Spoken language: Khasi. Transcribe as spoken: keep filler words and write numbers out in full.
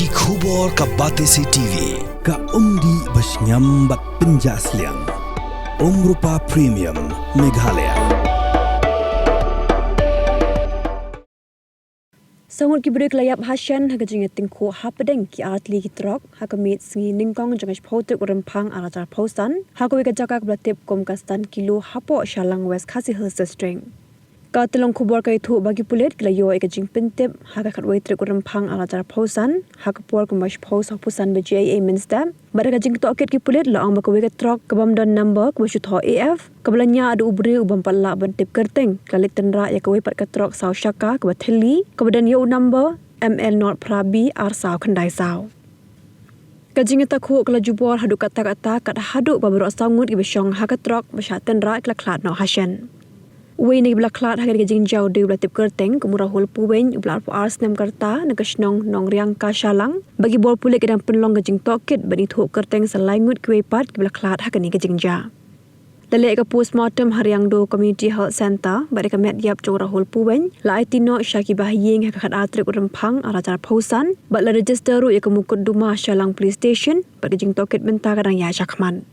Ki khubor ka Batesi T V, ka umdih bashngiam bad pynjah sliang. Umrupa Premium, Meghalaya. Saw ngut ki briew ki la ïap hashen ha ka jingïatyngkhuh hapdeng ki artylli ki trok ha ka miet sngi nyngkong jong ka shiphew tarik u Rymphang arhajar arphew san ha kawei ka jaka kaba la tip kum ka Stand Kilo hapoh Shallang, West Khasi Hills District. Ka tyllong khubor ka ïathuh ba ki pulit ki la ïoh ïa ka jingpyntip ha ka khatwei tarik u Rymphang arhajar arphew san ha ka por kumba shiphew sawphew san baje eiei mynstep. Bad ha ka jingtohkit ki pulit la ong ba kawei ka trok ka bym don number kaba shu thoh A F kaba la ñiah da u briew u bym pat lah ban tip kyrteng ka la leit tynrah ïa kawei pat ka trok saw shaka kaba thylli kaba don ïa u number M L not phra B ar saw khyndai saw. Ka jingïatakhuh ka la jubor haduh katta katta kat haduh ba baroh saw ngut kiba shong ha ka trok ba shah tynrah ki la khlad noh hashen. Uwei na kiba la khlad ha kane ka jingjia u dei uba la tip kyrteng kum u Rahul Puweiñ uba la arphew ar snem ka rta na ka shnong Nongriangka Shallang bad ki bor pulit ki dang pynlong ka jingtohkit ban ithuh kyrteng sa lai ngut kiwei pat kiba la khlad ha kane ka jingjia. La leh ïa ka postmortem ha Riangdo Community Health Centre bad ïa ka met ïap jong u Rahul Puweiñ la aiti noh sha ki bahaïing ha ka khatar tarik u Rymphang arhajar arphew san bad la register ruh ïa ka mukotduma ha Shallang Police Station bad ka jingtohkit mynta ka dang ïaid shakhmat.